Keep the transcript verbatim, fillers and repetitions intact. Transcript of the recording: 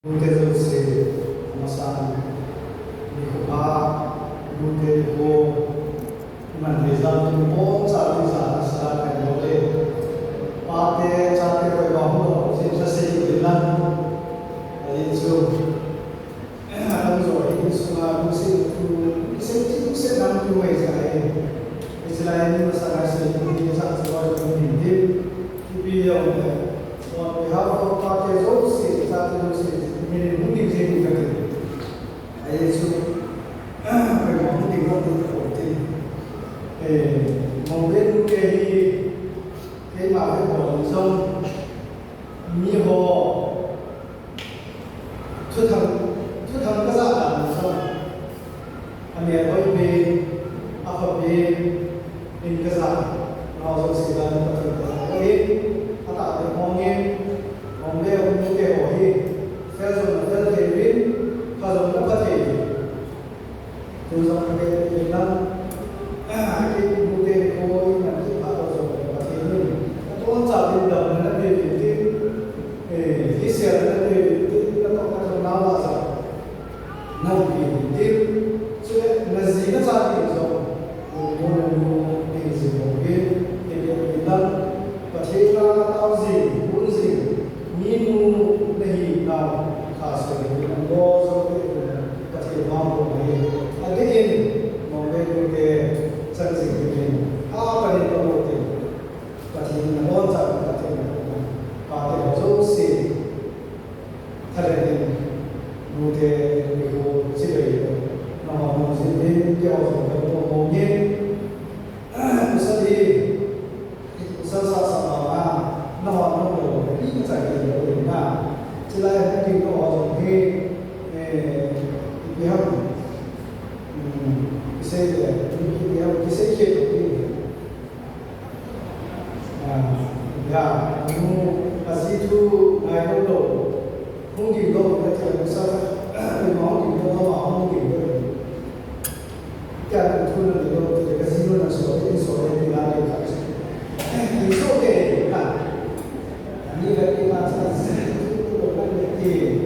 Nute jouse, amasan, nikho pha, nute nikho, iman thei jal tun boncha ding jal a sa kahin bol e. Pate, chate, koima hung doh jeh in thusei ding lang. Ajeh chu, atamjo hi insunga lungset thu, kisei thi lungset nam thu hoi jeh ahi. Hiche lai a ni masanga sei ding jeh chu hoi jong hin tin. Ipi jong le, on behalf of pate jouse, chate jouse, min in hung ding jing in kati. Ajeh chu, koima hung ding lou ding kahi ti. Eh, Mongvei nute hi, keima vei bol jong, miho, thuthang, thuthang kajah dan jong, anelhoi pen, apha pen in kajah, nao jong sei dan in Pathen kathangvah in, atah tah mong in, Mongvei nute ho hi, fel jong nafel thei uvin, pha jong napha thei uvin. Tun jong Pathen in lang, kei nute nikho in nang kipah lou jong le Pathen in, nabonchauvin damna napeh uvin tin, eh, hiselna napeh uvin tin, natoh nathou nau lah jong naumpi uvin tin, chule naji nacha ding jong, nungmu nanu nahi jing uvin, kei nute in lang, Pathen na tao jing, hung jing, minu nahi nau, kha soi uvin, nabonchauvin, Pathen vang bou ahi. Adeh in, Mongvei nute chan jing dingin, apan in pamo tin, Pathen in nabonchauvin, Pathen in nabonchauvin, pate ho jouse, thalheng in, nute nikho chibai, nangho nung jing in, keiho jong kahin pamo in, pasal hi, Pasal sasa banga, nangho nung lou le, imacha kilou le na. Chulai a hung ding ho jong hi, eh, ipi ham, um, kisei le, ipi ham, kisei kit le. Ah, ya, nu, aji thu ngai lou lou. Hung ding lou le, tia pasal, ima hung ding lou, ama hung ding lou. Kei a thu nanei lou, kei kaji lou, naso, naso, naso, naso, naso, naso, naso, naso, naso, naso, naso,